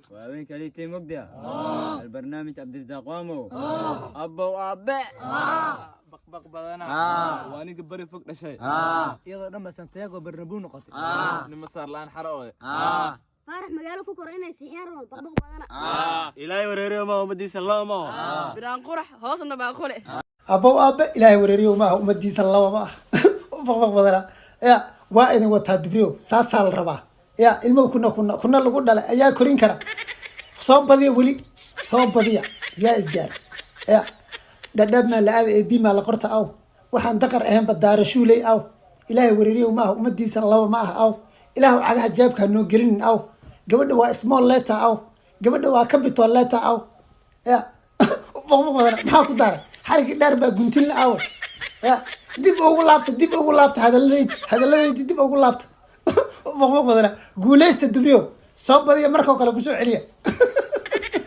Waa haweenka liitay mugdi ah. Albarnaamij Cabdirasaaq Waamo. Abbow aabe. Baqbaq badana. Waa ninka bari fog dhashay. Iyadoo dhan ba Santiago Bernabeu noqotay. Nima saar la-aan xaro oode. Faarax magaalo ku koro inay siixiyaan rabaan. Baqbaq badana. Ilaahay wareeriyo ma ummadiisa lama. Biraan qurax hoosna baaqule. Abow aabe, Ilaahay wareeriyo ma aha ummadiisa laba ma ah. Baqbaq badana. Ya waa idin wataa Dubriyo, saasaa la rabaa. Ya ilmuhu kuna kuna kuna lagu dhalay ayaa korin kara. Soo badiya, weli soo badiya. Yaa isgaara ya dhadhaab maa la aada ebi maa la qorta aw waxaan daqar ahaynba daarashuuley aw. Ilaahay wareeriyo ma aha ummadiisa laba ma ah aw. Ilaahu cagaha jeebka noo gelinin aw. Gabadha waa small letter aw, gabadha waa capital letter aw. Ya baqbaq badan maxaa ku daaray? Xarigii dheer baa guntin la aw. Ya dib ugu laabta, dib ugu laabta hadaladaydi, hadaladaydi dib ugu laabta. Baqbaq badana. Guuleysta Dubriyo, soo badiya, markoo kale kusoo celiya.